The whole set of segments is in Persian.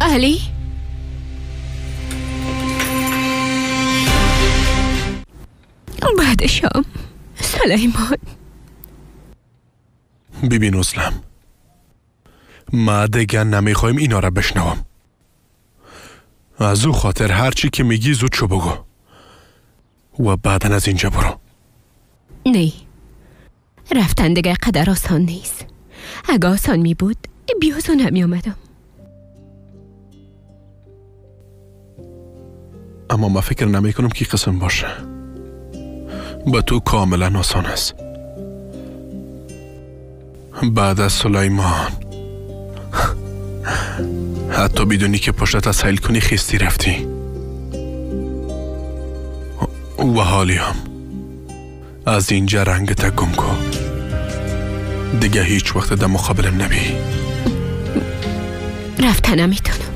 علی، بعد شام سلیمان. ببین اسلم، ما دیگه نمیخوایم اینا را بشنوم. از او خاطر هرچی که میگی زود شو بگو و بعدا از اینجا برو. نه، رفتن دیگه قدر آسان نیست. اگه آسان می بود بیازو نمی آمدم. اما ما فکر نمی کنم که قسم باشه. با تو کاملا آسان است. بعد از سلیمان حتی بدونی که پشتت از سیل کنی خیستی رفتی. و حالی هم از اینجا رنگت گم کن. دیگه هیچ وقت در مقابلم نبی. رفتن نمیتونم.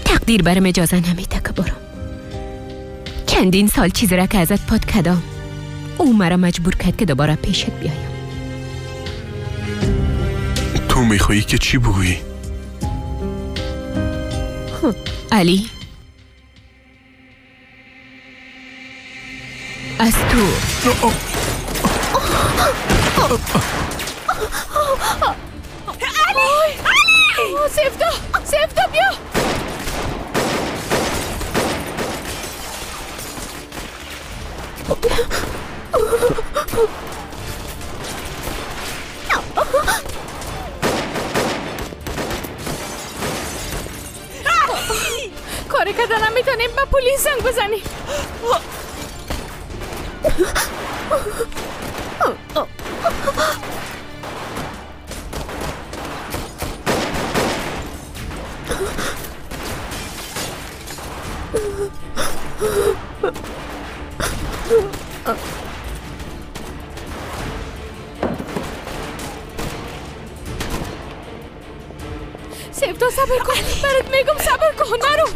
تقدیر برم اجازه نمیده که برم. چندین سال چیزی را که ازت پاد کدام، او مرا مجبور کرد که دوباره پیشت بیایم. تو میخوایی که چی بگویی؟ علی، از تو علی، علی، سفتا، سفتا بیا. کاری کردن نمیتونیم، با پلیس زنگ بزنیم. سفتا صبر کن، برات میگم صبر کن، نرو.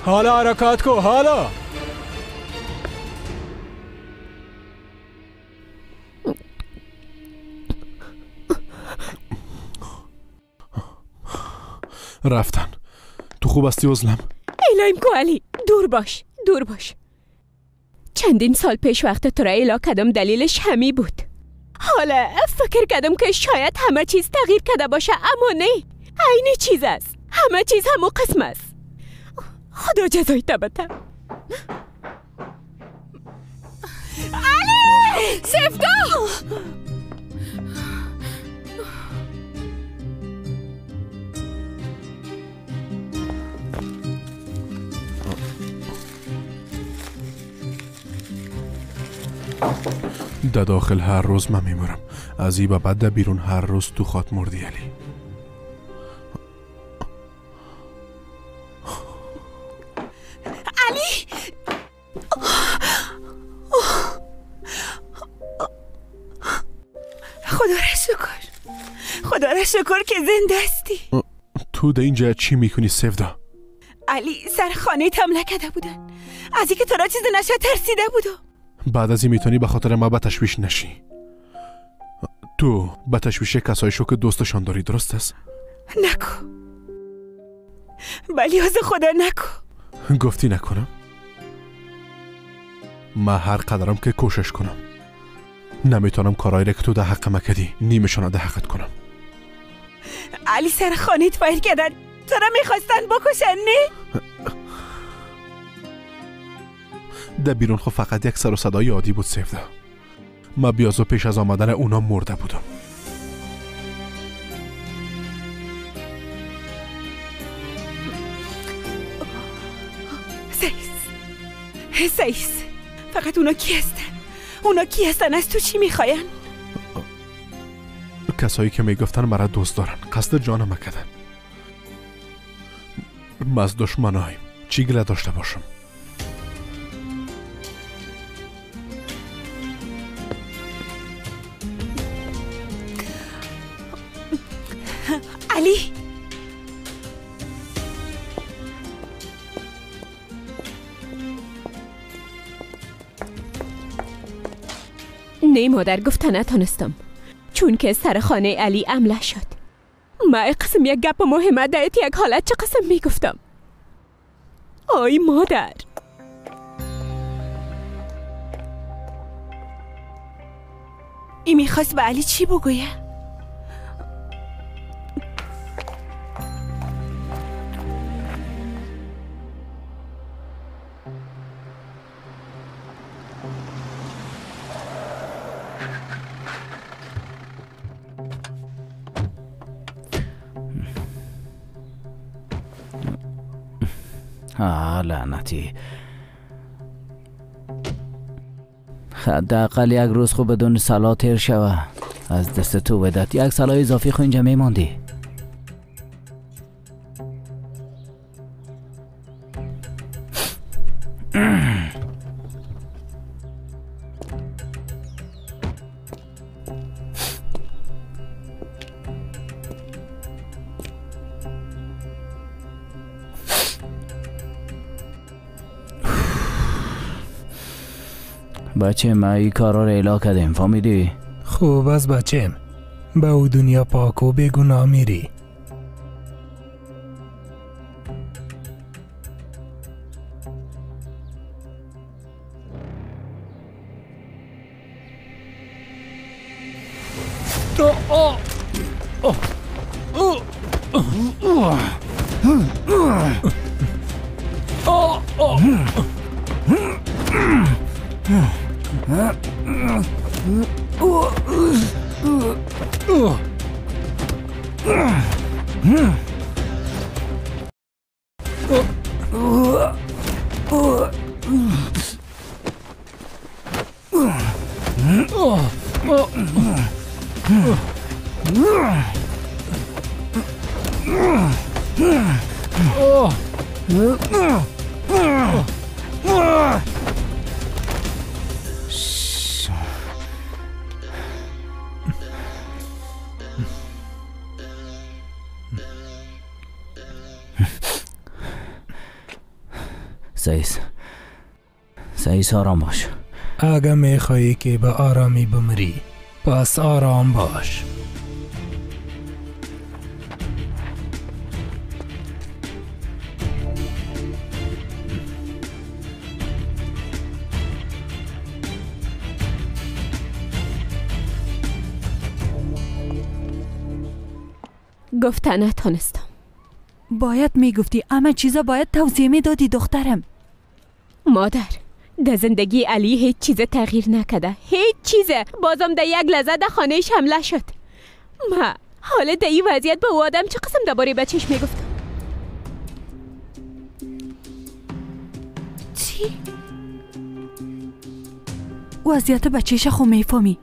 حالا حرکت کو، حالا. رفتن. تو خوب هستی عزلم؟ ایلایم کو علی، دور باش، دور باش. چندین سال پیش وقت تو را ایلا کدام دلیلش همی بود. حالا فکر کردم که شاید همه چیز تغییر کرده باشه، اما نه، عین چیز است. همه چیز همو قسم است. خدا جزای بده. علی، سفتا. در داخل هر روز من میمورم. از این به بعد در بیرون هر روز تو خات مردی علی. علی، خدا را شکر، خدا را شکر که زنده هستی. تو در اینجا چی میکنی سفدا؟ علی، سر خانه حمله کرده بودن. از اینکه تو را چیز نشه ترسیده بودم. بعد از این میتونی به خاطر ما به تشویش نشی. تو به تشویش کسایی شو که دوستشان داری، درست است؟ نکو، بلی از خدا نکو. گفتی نکنم؟ ما هر قدرم که کوشش کنم نمیتونم کارایی را که تو در حق ما کردی نیمشان در حقت کنم. علی، سر خانه فایر کردن، تو را میخواستن بکشن. نه در بیرون خب فقط یک سر و صدای عادی بود سفدا. ما بیازو پیش از آمدن اونا مرده بودم. سیس، سیس، فقط اونا کی هستن؟ اونا کی هستن؟ از تو چی میخواین؟ کسایی که میگفتن مرا دوست دارن قصد جانم کردن. ما از دشمنایم چی گله داشته باشم؟ علی، نه مادر، گفته نتانستم. چون که سر خانه علی عمله شد. ما قسم یک گپ مهمه در یک حالت چه قسم میگفتم. آی مادر، ای میخواست به علی چی بگویه؟ لعنتی، حداقل یک روز خو بدون سلا تیر شوه. از دست تو بدت یک سلا اضافی خو اینجا میماندی. بچه ما این کارا رو اعلا کردیم، فهمیدی؟ خوب از بچم، به او دنیا پاک و بیگناه میری. سعیس آرام باش. اگه میخوایی که به آرامی بمری پس آرام باش. گفته نتانستم. باید میگفتی، همه چیزا باید توضیح میدادی دخترم. مادر، در زندگی علی هیچ چیز تغییر نکرده، هیچ چیزه. بازم در یک لحظه در خانهش حمله شد. ما حالا در این وضعیت به او آدم چه قسم درباره بچهش میگفتم؟ چی؟ وضعیت بچهش خو میفهمی.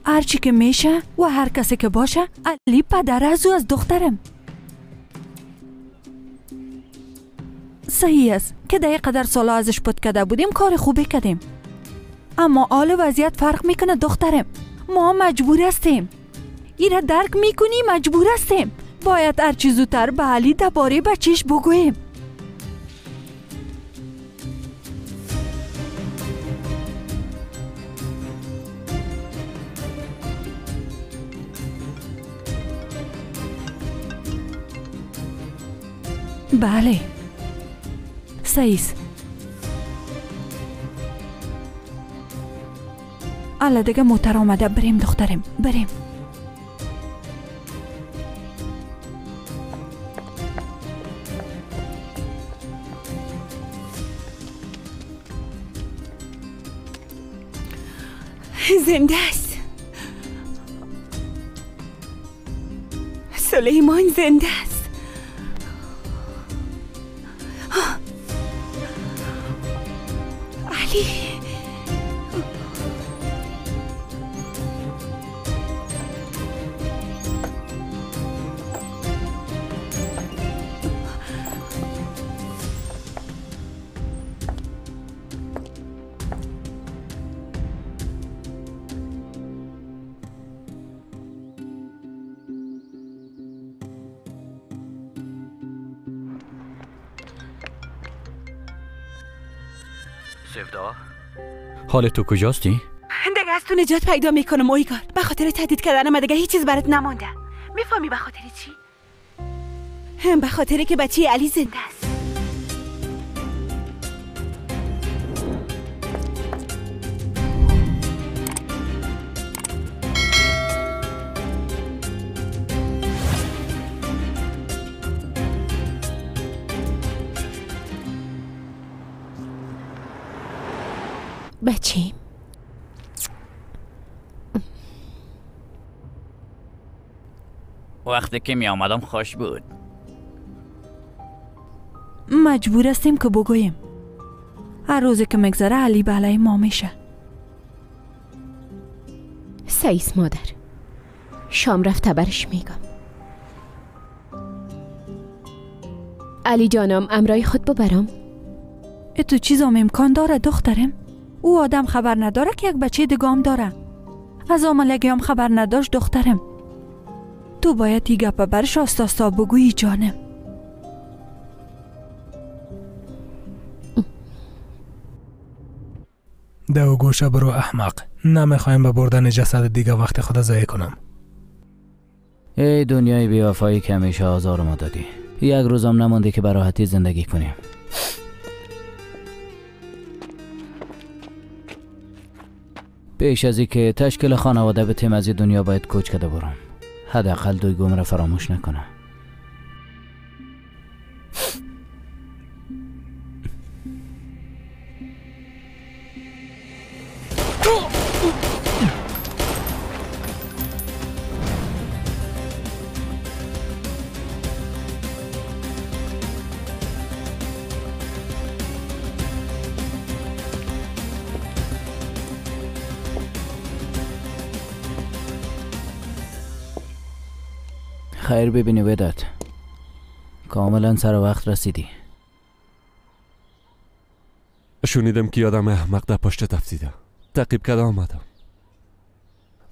هرچی که میشه و هر کسی که باشه، علی پدر از او از دخترم. صحیح است که در قدر سالا ازش پت کرده بودیم، کار خوبی کردیم، اما حال وضعیت فرق میکنه دخترم. ما مجبور هستیم، این را درک میکنی؟ مجبور هستیم. باید هرچی زودتر به علی درباره بچهش بگوییم. بله سعیس، حالا دیگه موتر آمده، بریم دخترم، بریم. زنده است سلیمان، زنده است. علی، سفدا، حال تو کجاستی؟ دیگه از تو نجات پیدا میکنم اویگار. به خاطر تهدید کردن من دیگه هیچ چیز برات نمانده. میفهمی به خاطر چی؟ به خاطر که بچه علی زنده است. بچه وقتی که می آمدم خوش بود. مجبور هستیم که بگوییم. هر روزی که میگذره علی به علیه ما میشه. سعیس مادر، شام رفته برش میگم. علی جانم امرای خود ببرم. اتو چیزام امکان داره دخترم؟ او آدم خبر نداره که یک بچه دیگه هم داره. از آملگی هم خبر نداشت دخترم. تو باید ای گپه برش آستا بگویی جانم. دو گوشه برو احمق. نمیخوایم به بردن جسد دیگه وقت خود ضایع کنم. ای دنیای بی‌وفایی که همیشه آزار ما دادی. یک روزم نمانده که به راحتی زندگی کنیم. پیش از اینکه تشکیل خانواده به تیم از دنیا باید کوچ کرده برم. حداقل دوی گم را فراموش نکنه. خیر ببینی وداد، کاملا سر وقت رسیدی. شنیدم که یادم احمق در پشت تفتیده. تعقیب کرده آمدم،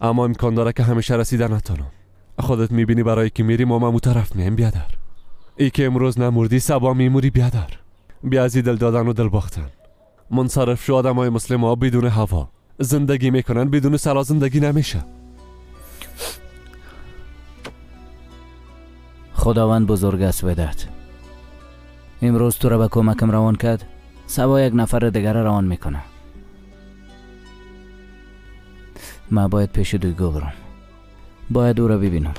اما امکان داره که همیشه رسیده نتونم. خودت میبینی برای که میری ما ممو طرف میم بیادر. ای که امروز نمردی سبا میموری بیادر. بیا از دل دادن و دل باختن. منصرف شو. آدم های مسلم ها بدون هوا زندگی میکنن، بدون سلا زندگی نمیشه. خداوند بزرگ است وداد. امروز تو را به کمکم روان کرد، سبا یک نفر دیگر روان میکنه. من باید پیش دویگو برم، باید او را ببینم.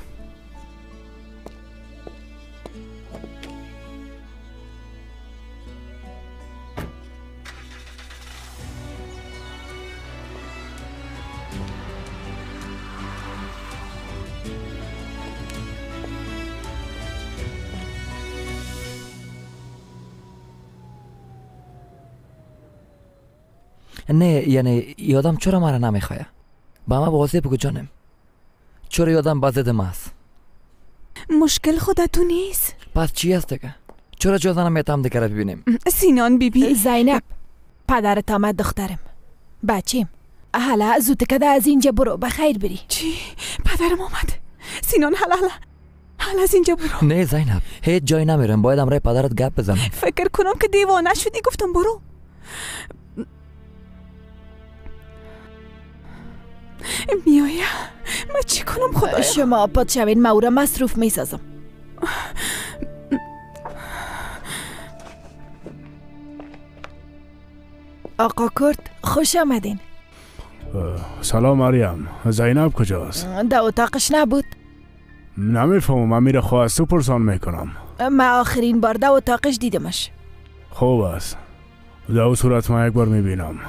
نه یعنی یادم چرا مرا نمیخواه؟ با ما واضح بگو جانم، چرا یادم با ضد ما است؟ مشکل خودتو نیست. پس چی است دیگه؟ چرا جزا نمیتم دیگه را ببینیم؟ سینان بی بی. زینب پدرت آمد دخترم. بچیم حالا زود کده از اینجا برو، بخیر بری. چی؟ پدرم آمد؟ سینان حالا حالا حالا از اینجا برو. نه زینب هیچ جای نمیرم، باید امرای پدرت گپ بزنم. فکر کنم که دیوانه شدی، گفتم برو. میایا من چی کنم خدا؟ شما پاد شوین، من او را مصروف میسازم. آقا کرد خوش آمدین. سلام مریم، زینب کجاست؟ در اتاقش نبود. نمیفهمم، من میره خواست تو پرسان میکنم. من آخرین بار در اتاقش دیدمش. خوب است، در او صورت من یک بار میبینم.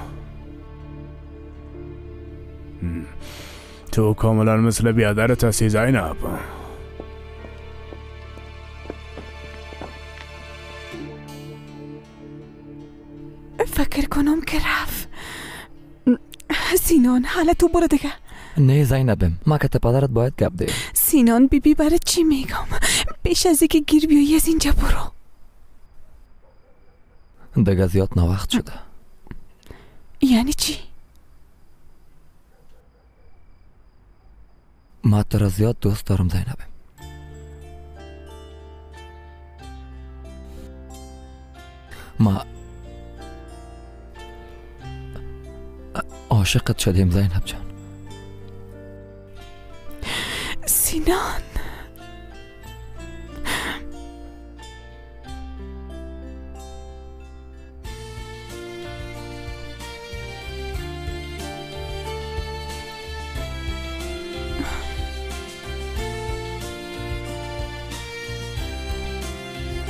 تو کاملا مثل بیادرت هستی زینب. فکر کنم که رفت. سینان حالا تو برو دیگه. نه زینبم، ما که پدرت باید گپ ده. سینان بی بی برای چی میگم؟ پیش از اینکه گیر بیایی از اینجا برو. دیگه زیاد ناوقت شده. یعنی چی؟ ما تو را زیاد دوست دارم زینب. ما عاشقت شدیم زینب جان. سینان.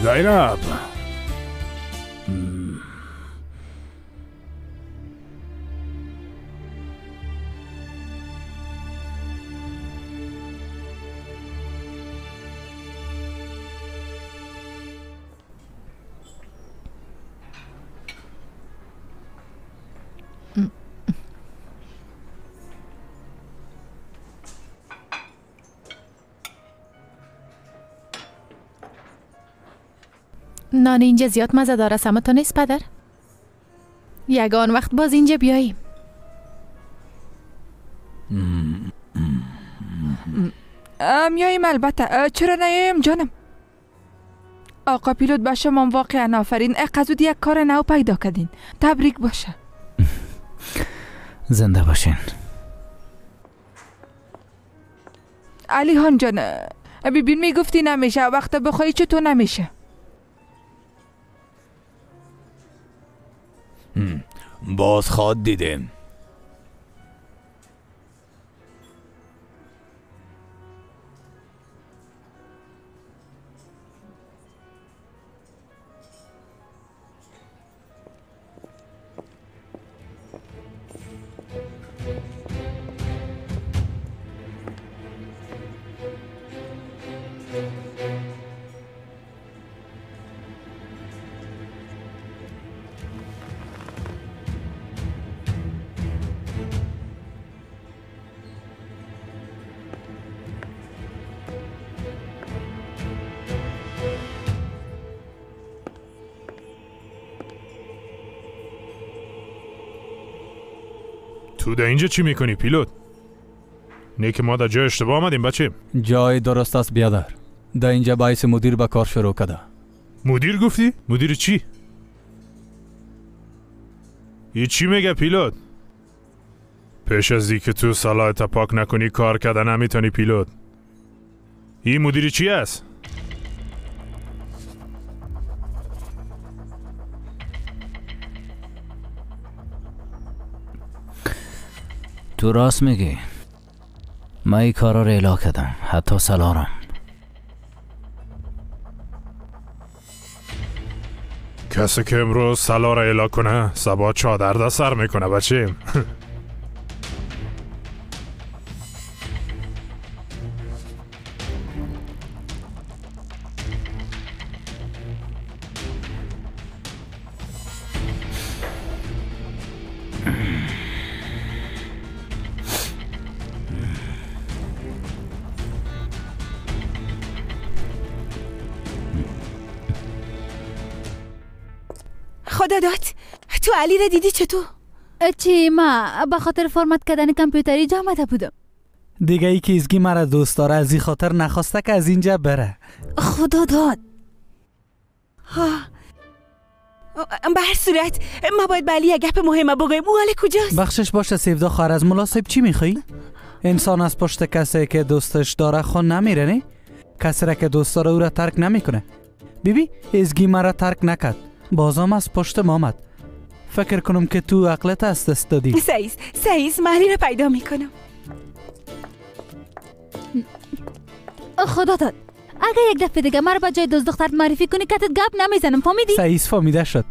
زینب، نان اینجا زیاد مزه داره. سمت نیست پدر؟ یگان وقت باز اینجا بیاییم. میاییم البته، چرا نیاییم جانم؟ آقا پیلوت به شما واقعا آفرین، اقا زود یک کار نو پیدا کردین، تبریک باشه. زنده باشین. علی هان جان، ببین میگفتی نمیشه، وقت بخوای چطور نمیشه؟ باز خواد دیدیم. تو در اینجا چی میکنی پیلوت؟ نه که ما در جای اشتباه آمدیم بچه. جای درست است بیادر. در اینجا باعث مدیر به کار شروع کرده. مدیر گفتی؟ مدیر چی؟ یه چی میگه پیلوت؟ پیش از که تو صلاحت پاک نکنی کار کردن نمیتونی پیلوت. این مدیر چی است؟ تو راست میگی. من این کارا رو اعلا کردم، حتی سلارم. کسی که امروز سلا را اعلا کنه صبا چادر در سر میکنه بچه. خدا داد، تو علی را دیدی چطور؟ چی؟ ما به خاطر فرمت کردن کامپیوتری جا آمده بودم. دیگه ای که ازگی مرا دوست داره از این خاطر نخواسته که از اینجا بره. خدا داد. ها، به هر صورت ما باید به علی یک گپ مهمه بگویم. او حال کجاست؟ بخشش باشه سیفدا خواهر، از ملا صاحب چی میخوایی؟ انسان از پشت کسی که دوستش داره خون نمیره، نه؟ کسی را که دوست داره او را ترک نمیکنه. بیبی ازگی مرا ترک نکرد، بازم از پشت ما آمد. فکر کنم که تو عقلت از دست دادی. سعیز محلی را پیدا میکنم. خدا داد، اگه یک دفعه دیگه مرا به جای دوست دخترت معرفی کنی کتت گپ نمیزنم، فهمیدی؟ سعیز فهمیده شد.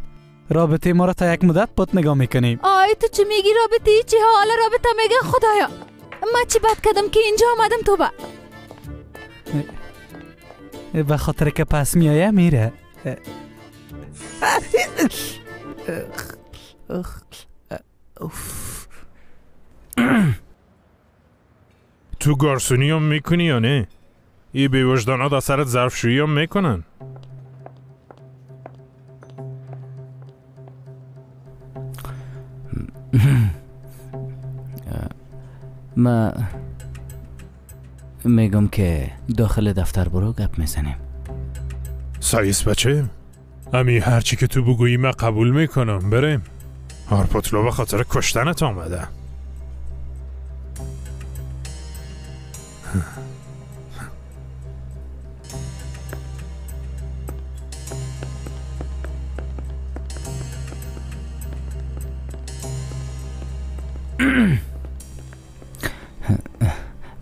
رابطه ما را تا یک مدت پت نگاه میکنیم. آی تو چی میگی؟ رابطه چی؟ حالا رابطه میگه. خدایا ما چی بد کردم که اینجا آمدم؟ توبه. به خاطر که پس میایه میره. تو گارسونی هم میکنی یا نه؟ ای بی وجدان ها در سرت ظرفشویی هم میکنن. ما میگم که داخل دفتر برو گپ میزنیم. سایس بچه، امی هرچی که تو بگویی من قبول میکنم. بریم. هارپوتلو به خاطر کشتنت آمده.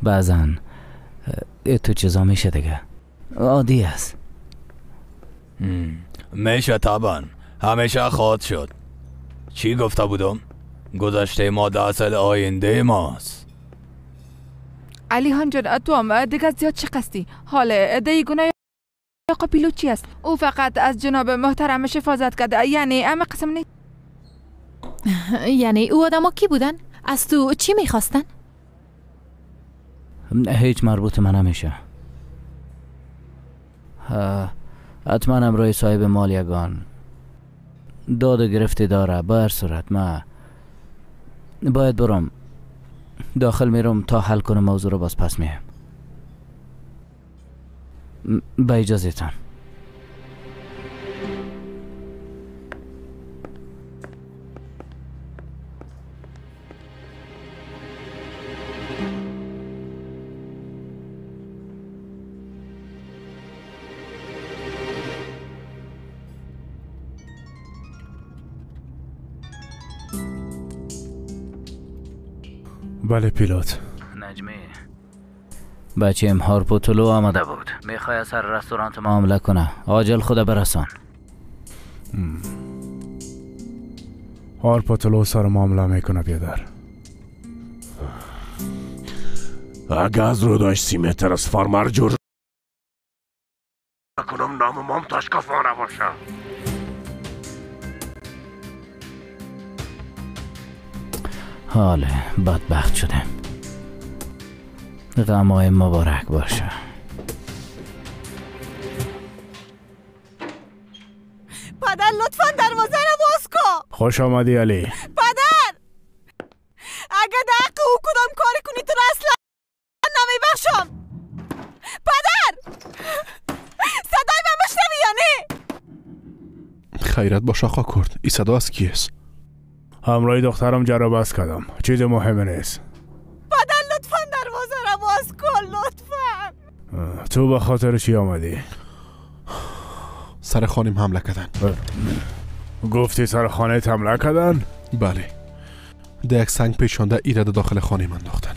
بعضا تو چیزا میشه دیگه، عادی است. میشه طبعا، همیشه خواهد شد. چی گفته بودم؟ گذشته ما در اصل آینده ماست. علی هان جان، تو هم دیگه زیاد چه قصدی؟ حالا دی گناه آقا پیلوت چی است؟ او فقط از جناب محترمش حفاظت کرده، یعنی اما قسم نیست. یعنی او آدم کی بودن؟ از تو چی میخواستن؟ هیچ مربوط من نمیشه. حتما امرای صاحب مال یگان داد و گرفتی داره. به هر صورت من باید برم داخل میرم تا حل کنم موضوع رو، باز پس میم. به اجازهتان. بله پیلوت. نجمی بچیم هارپوتولو آمده بود، میخوای از سر رستورانت معامله کنه. عاجل خدا برسان. هارپوتولو سر معامله میکنه بیادر. اگه از رو داشت 30 متر از فارمر جور کنم نام مام تاشکافا نباشه. حاله بدبخت شدم. غمای مبارک باشه. پدر لطفا دروازه رو باز کن. خوش آمدی علی. پدر اگه در حق او کدام کاری کنی تو را اصلا نمیبخشم. پدر صدای من بشنوی یا نه؟ خیرت باش آقا کرد. این صدا از کیست؟ همراه دخترم جرا بس کردم، چیز مهم نیست. پدر لطفا دروازه را باز کن، لطفا. تو به خاطر چی آمدی؟ سر خانم حمله کردن. گفتی سر خانه حمله کردن؟ بله، ده یک سنگ پیچانده ایراد داخل خانه من انداختن.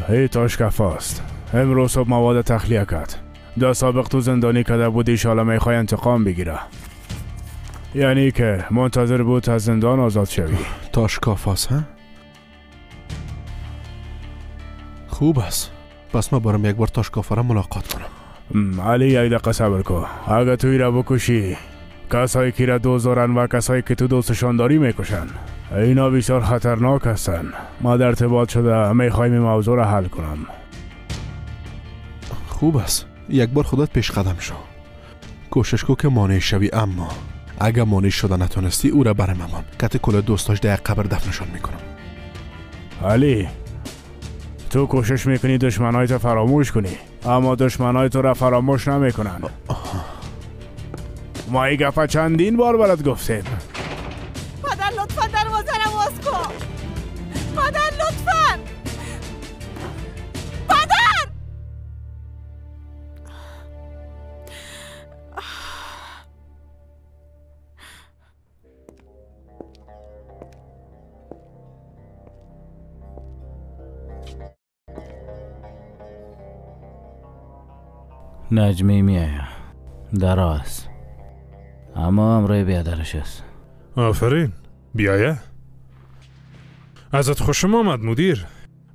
هی تاشکف است. امروز صبح مواد تخلیه کرد. در سابق تو زندانی کرده بود، ایشالا میخوای انتقام بگیره. یعنی که منتظر بود از زندان آزاد شوی. تاشکاف است ها؟ خوب است. پس ما برم یک بار تاشکاف را ملاقات کنم. علی یک دقیقه صبر کن. اگه توی را بکشی، کسایی که را دوست دارن و کسایی که تو دوستشان داری میکشن. اینا بسیار خطرناک هستن. ما در ارتباط شده میخوایم این موضوع را حل کنم. خوب است. یک بار خودت پیش قدم شو. کوشش کو که مانع شوی، اما اگه مانع شده نتونستی او را برم امان. کت کل دوستاش در قبر دفنشان میکنم. علی تو کوشش میکنی دشمنای تو فراموش کنی، اما دشمنای تو را فراموش نمیکنن. ما این گپه چندین بار برات گفتیم. پدر لطفا دروازه را باز کن. پدر لطفا. پدر نجمی میایه در است، اما امروی بیادرش است. آفرین بیایه. ازت خوشم آمد مدیر.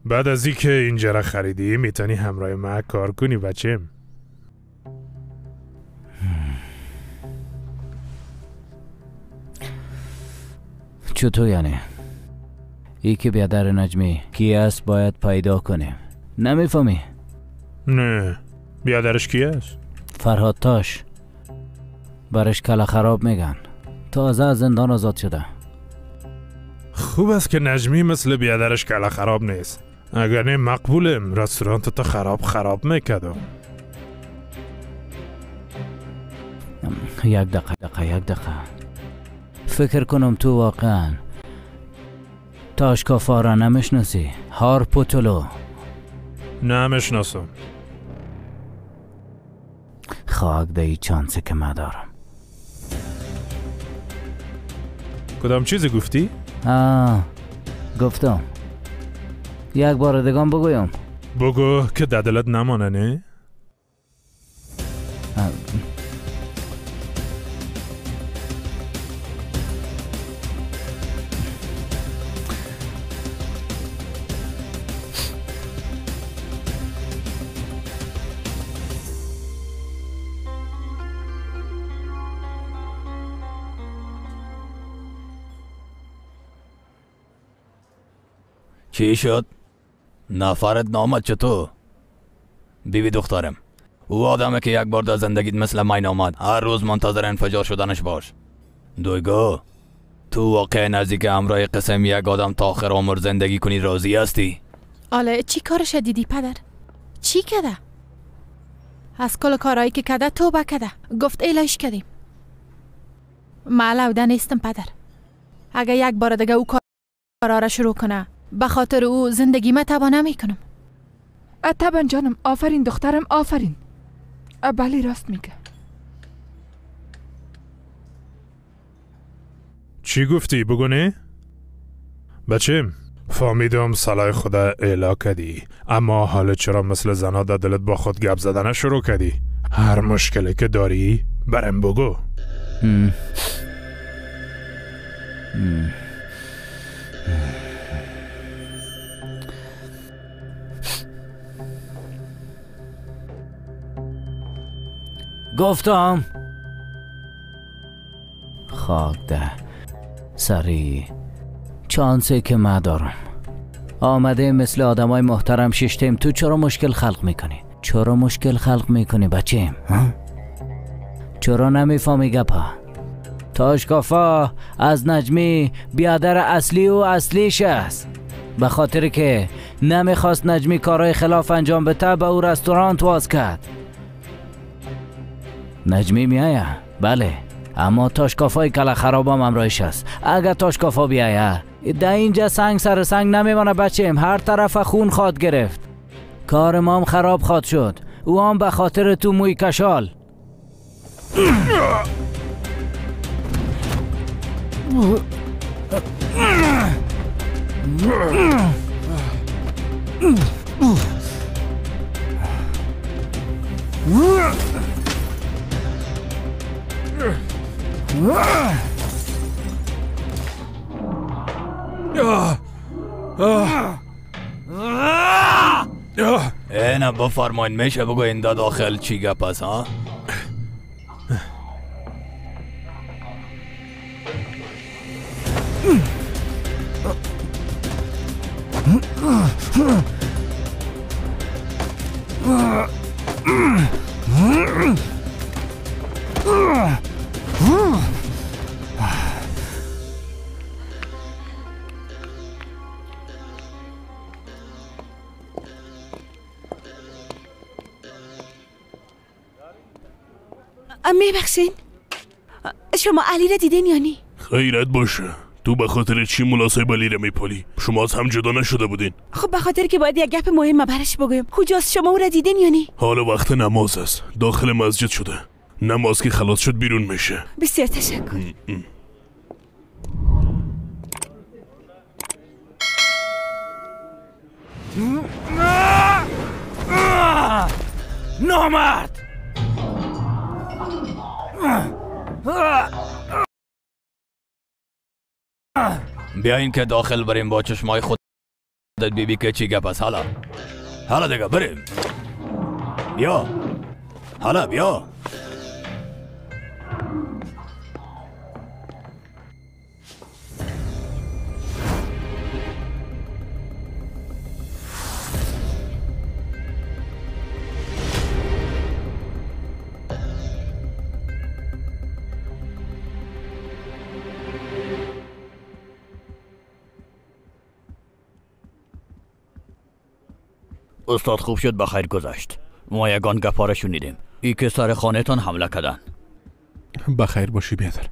بعد از اینکه اینجا را خریدی میتونی همراه ما کار کنی بچم. چطور یعنی؟ ای که بیادر نجمی کی است باید پیدا کنیم. نمیفهمی؟ نه. بیادرش کی است؟ فرهاد تاش. برش کلا خراب میگن. تازه از زندان آزاد شده. خوب است که نجمی مثل بیادرش کلا خراب نیست. اگر نه مقبولم رستوران تو خراب میکردم. یک دقیقه فکر کنم تو واقعا تاشکافا را نمیشناسی. هارپوتولو. نمیشناسم. خاک ده ای چانسی که من دارم. کدام چیزی گفتی؟ گفتم یک بار دیگه بگویم. بگو که ددلت نمانه نه؟ چی شد؟ نفرت نامد چطور؟ بیبی دخترم، او آدمه که یک بار در زندگیت مثل من آمد، هر روز منتظر انفجار شدنش باش. دویگو، تو واقع نزدیک همراه قسم یک آدم تا آخر عمر زندگی کنی راضی هستی؟ آله چی کارش دیدی پدر؟ چی کده؟ از کل کارهایی که کده توبه کده، گفت ایلایش کدیم. من علاوده نیستم پدر. اگه یک بار دیگه او کارا را شروع کنه، به خاطر او زندگی ما تباه نمی کنم. طبعا جانم، آفرین دخترم، آفرین. بله راست میگه. چی گفتی بگو نه؟ بچم فهمیدم صلاح خدا اعلا کردی، اما حالا چرا مثل زنا در دلت با خود گپ زدن شروع کردی؟ هر مشکلی که داری برم بگو. گفتم خاک ده سری چانسی که من دارم. آمده مثل آدمای محترم ششتیم، تو چرا مشکل خلق میکنی؟ چرا مشکل خلق میکنی بچیم؟ چرا نمیفهمی گپا؟ تاشکافا از نجمی بیادر اصلی و اصلیش است. به خاطر که نمیخواست نجمی کارهای خلاف انجام بده، به او رستورانت واز کرد. نجمی میایه بله، اما تاشکافای کلا خرابم همراهش است. اگر تاشکافا بیایه در اینجا سنگ سر سنگ نمیمانه بچیم، هر طرف خون خواد گرفت، کار ما هم خراب خواد شد. او هم به خاطر تو موی کشال. اینه بفرمایین، میشه بگو این داخل چی گپ است ها؟ میبخشین، شما علی را دیدین یا نی؟ خیرت باشه، تو به خاطر چی ملا علی را میپالی؟ شما از هم جدا نشده بودین. خب به خاطر که باید یک گپ مهم برش بگویم. کجاست؟ شما او را دیدین یا نی؟ حالا وقت نماز است، داخل مسجد شده. نماز که خلاص شد بیرون میشه. بسیار تشکر. نامرد! بیاین که داخل بریم با چشمای خودت بیبی که چی گپ است. حالا حالا دیگه بریم. بیا حالا بیا. استاد خوب شد بخیر گذشت. ما یگان گپا را شنیدیم، ای که سر خانهتان حمله کردن. بخیر باشی بیادر.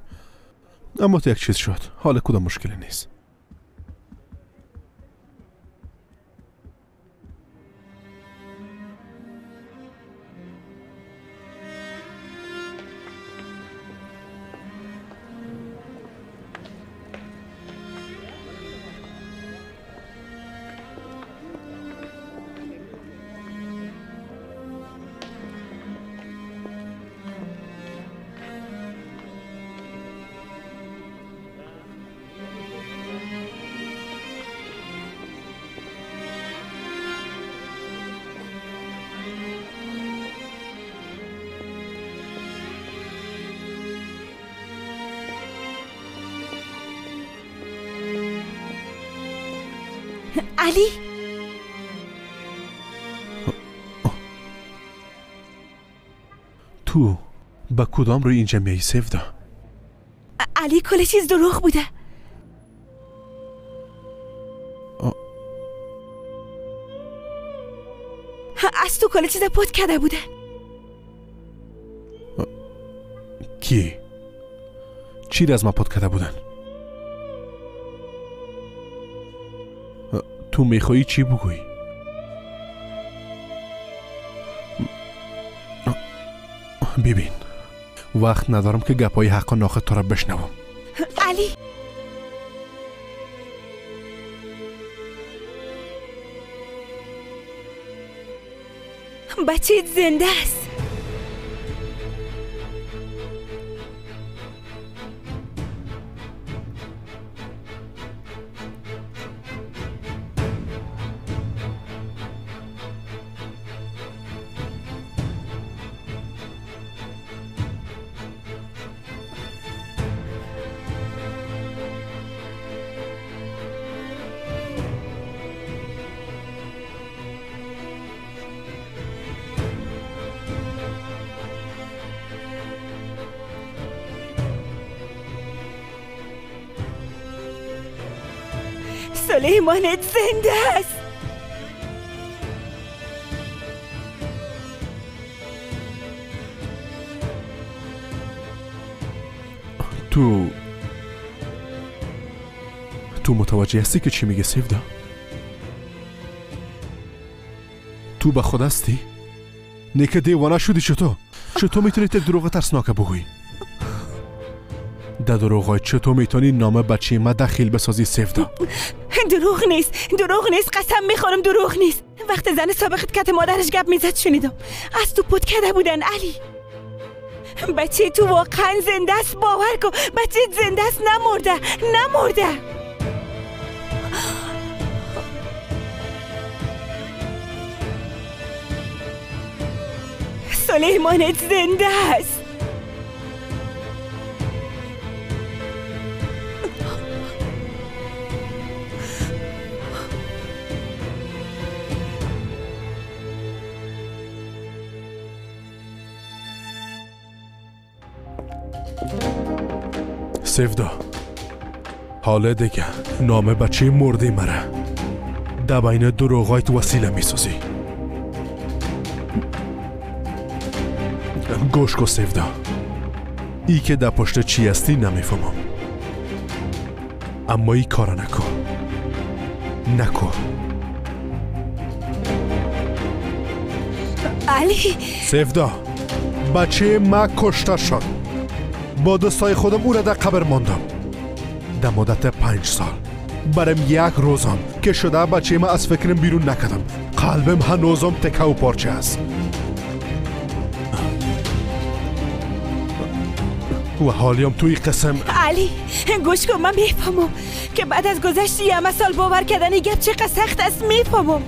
اما تو یک چیز شد، حال کدام مشکلی نیست. علی، تو با کدام روی اینجا میایی سفدا؟ علی کل چیز دروغ بوده. از تو کل چیز پت کرده بوده. کی؟ چی را از ما پت کرده بودن؟ تو میخوایی چی بگویی؟ ببین وقت ندارم که گپای حق و ناخت تو را بشنوم. علی، بچه زنده است. سلیمانت زنده است. تو متوجه هستی که چی میگه سیودا؟ تو به خود هستی؟ نه که دیوانه شدی؟ چطور؟ چطور میتونی تا دروغ ترسناک بگویی؟ در دروغای چطور میتونی نام بچه ما دخیل بسازی سیودا؟ دروغ نیست، دروغ نیست، قسم میخورم دروغ نیست. وقت زن سابقت کت مادرش گپ میزد شنیدم. از تو پت کرده بودن علی. بچه تو واقعا زنده است، باور کن بچه زنده است، نمرده، نمرده. سلیمانت زنده است. سیودا، حالا دیگه نام بچه مرده مره در بین دروغایت وسیله میسازی. گوش کن سیودا، ای که در پشت چی هستی نمیفهمم، اما ای کار نکن، نکن. علی. سیودا، بچه ما کشته شد. با دستای خودم او را در قبر ماندم. در مدت 5 سال برم یک روزم که شده بچه ما از فکرم بیرون نکردم. قلبم هنوزم تکه و پارچه است. و حالیم توی قسم. علی گوش کن، من میفهمم که بعد از گذشت یه سال باور کردن گپ چقدر سخت است، میفهمم،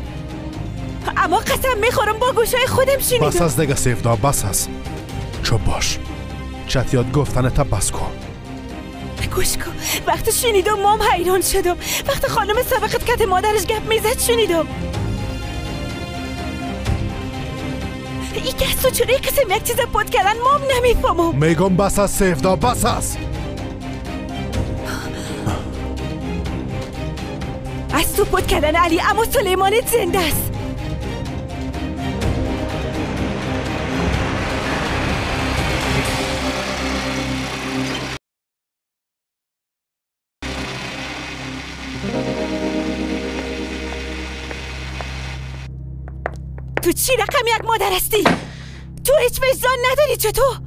اما قسم میخورم با گوشای خودم شنیدم. بس از دیگه سیفدا، بس از. چوب باش، چتیات گفتن تا بس کن. گوش کن، وقتی شنیدم مام حیران شدم. وقتی خانم سابقت کت مادرش گپ میزد شنیدم. ای کس چرا قسم یک چیز پد کردن مام نمیفهمم. میگم بس از سیفدا، بس از. از تو پد کردن علی، اما سلیمانت زنده است. تو چی رقم یک مادر هستی؟ تو هیچ وجدان نداری چطور؟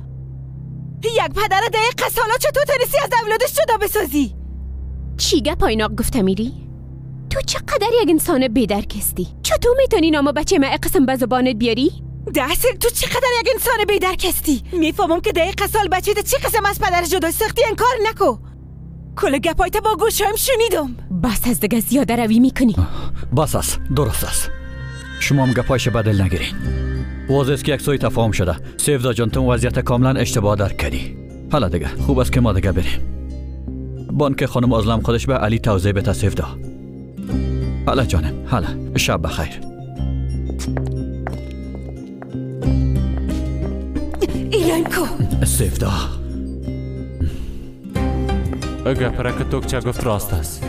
یک پدر دقیق سالا چطور تونستی از اولادش جدا بسازی؟ چی گپ آیناق گفته میری؟ تو چقدر یک انسان بیدرک هستی؟ چطور میتونی نام بچه ما قسم به زبانت بیاری؟ دستر تو چقدر یک انسان بیدرک هستی؟ میفهمم که دقیق سال بچه چی قسم از پدرش جدا ساختی، انکار نکو. کل گپایت با گوشایم شنیدم. بس از دیگه زیاده روی میکنی. بس است، درست است. شما هم گپایش بدل نگیرین. واضح است که یک سوی تفاهم شده. سیفدا جان تو وضعیت کاملا اشتباه درک کردی. حالا دیگه خوب است که ما دیگه بریم. بانک خانم ازلم خودش به علی توضیح بده سیفدا. حالا جانم، حالا شب بخیر. ایلان کو؟ سیفدا. گپره که توکچه گفت راست است.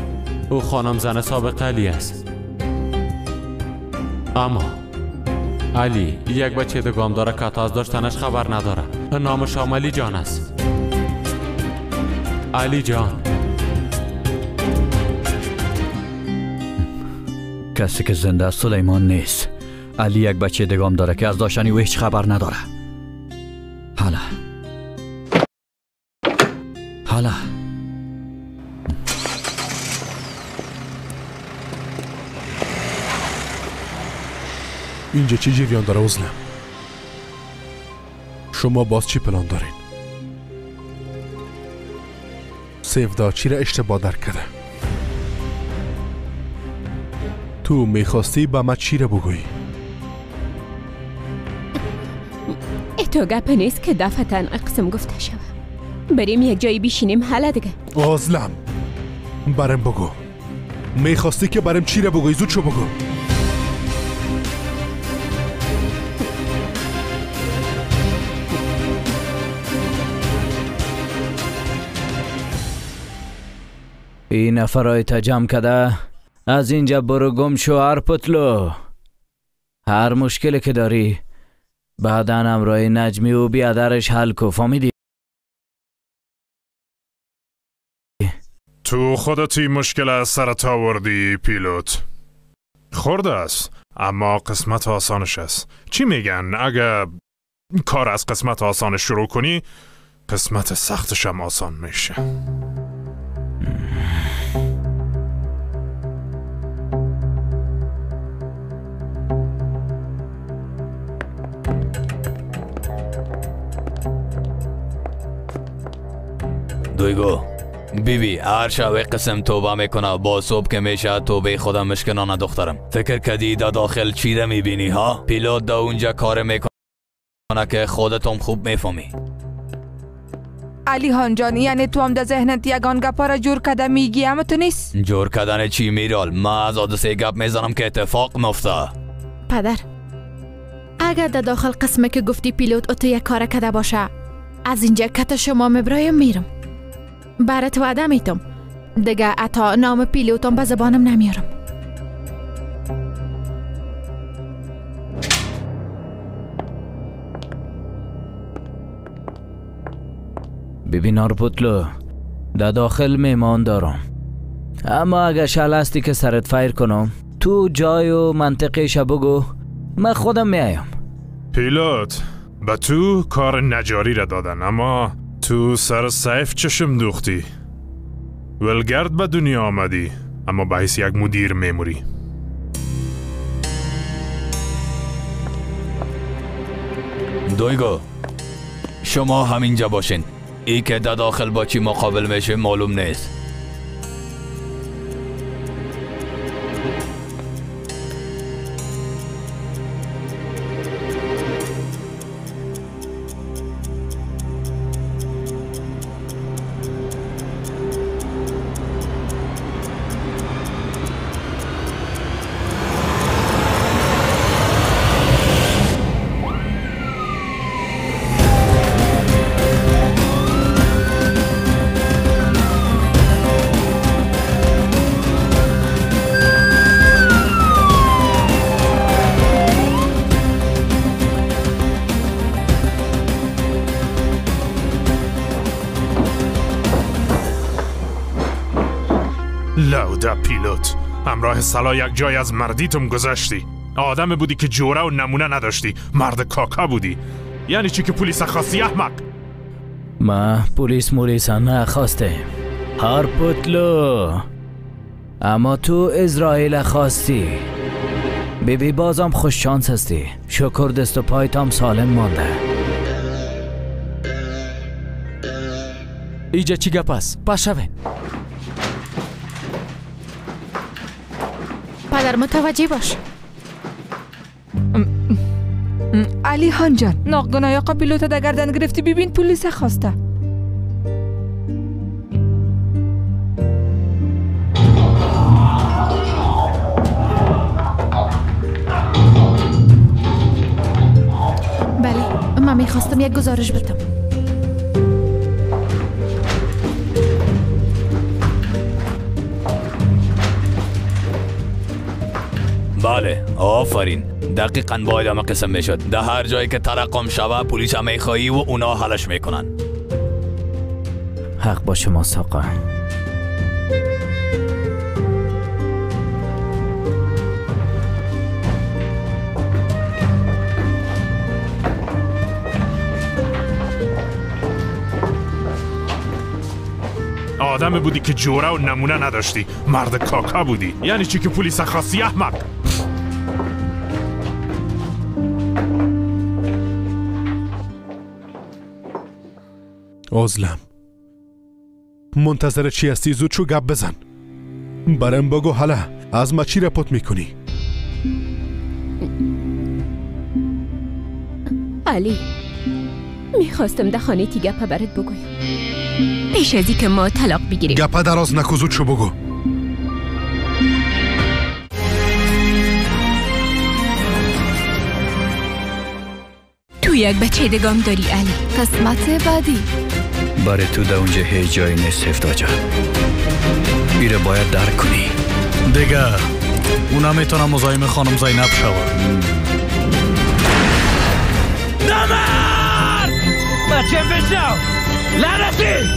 او خانم زن سابق علی است. اما علی یک بچه دگام داره که از داشتنش خبر نداره. نامش علی جان است. علی جان. کسی که زنده است سلیمان نیست. علی یک بچه دگام داره که از داشتنی او هیچ خبر نداره. حالا حالا اینجا چی جریان داره عزلم؟ شما باز چی پلان دارین؟ سیفدا چی را اشتباه درک کرده؟ تو میخواستی به ما چی را بگویی؟ تو گپ نیست که دفعتا اقسم گفته شوه. بریم یک جایی بیشینیم حالا دیگه. عزلم برم بگو، میخواستی که برم چی را بگویی؟ زود شو بگو. این نفرای تا جمع کده از اینجا برو گم شو هرپتلو. هر مشکلی که داری بعدا همراه نجمی و بیادرش حل کو، فهمیدی؟ تو خودت این مشکل از سرت آوردی پیلوت. خورده است اما قسمت آسانش است. چی میگن؟ اگه کار از قسمت آسانش شروع کنی قسمت سختش هم آسان میشه. دویگو بی بی هر شب قسم توبه میکنه، با صبح که میشه توبه خودم مشکنانه دخترم. فکر کدی دا داخل چی را میبینی ها؟ پیلوت دا اونجا کار میکنه که خودتم خوب میفهمی. علی هان جان، یعنی تو هم در ذهنت یگان گپا را جور کده میگی اما تو نیست؟ جور کردن چی میرال؟ ما از حادثه گپ میزنم که اتفاق مفته. پدر اگر در داخل قسمه که گفتی پیلوت اتو یک کار کده باشه از اینجا کت شما مبرایم میرم. برات وعده میتم دیگه اتا نام پیلوتم به زبانم نمیارم. ببین آرپوتلو، در داخل میمان دارم، اما اگه شل هستی که سرت فیر کنم تو جای و منطقه بگو، من خودم میایم. پیلوت به تو کار نجاری را دادن اما تو سر سیف چشم دوختی. ولگرد به دنیا آمدی اما به حیث یک مدیر میموری. دویگو شما همینجا باشین. ای که در داخل با چی مقابل میشه معلوم نیست. لوده پیلوت، همراه سلا یک جای از مردیتم گذشتی. آدم بودی که جوره و نمونه نداشتی، مرد کاکا بودی. یعنی چی که پلیس خواستی احمق؟ ما پلیس مولیس نخواسته هارپوتلو، اما تو اسرائیل خواستی. بیبی بازم خوش شانس هستی، شکر دست و پایتام سالم مانده. ایجا چی گپ است؟ پس شوین. پدر متوجه باش. علی هان جان، ناقگناه آقا پیلوت در گردن گرفتی، ببین پلیس خواسته. میخواستم یک گزارش بدم. بله آفرین، دقیقاً باید همه قسم میشد. در هر جایی که ترقم شوه پلیس هم میخوایی و اونا حلش میکنن. حق با شماست آقا. آدم بودی که جوره و نمونه نداشتی، مرد کاکا بودی. یعنی چی که پلیس خواستی احمق؟ ازلم منتظر چی هستی؟ زود چو گپ بزن برام بگو. حالا از ما چی رپوت میکنی؟ علی میخواستم در خانه تی گپ برات بگویم پیش از که ما طلاق بگیریم. گپ دراز نکو، زود چو بگو. تو یک بچه دگام داری علی. قسمت بعدی برای تو در اونجا هیچ جایی نیست هفتا جان. ایره باید درک کنی دیگه. اونا میتونه مزاحم خانم زینب شود. نامرد! بچه بشو! لعنتی!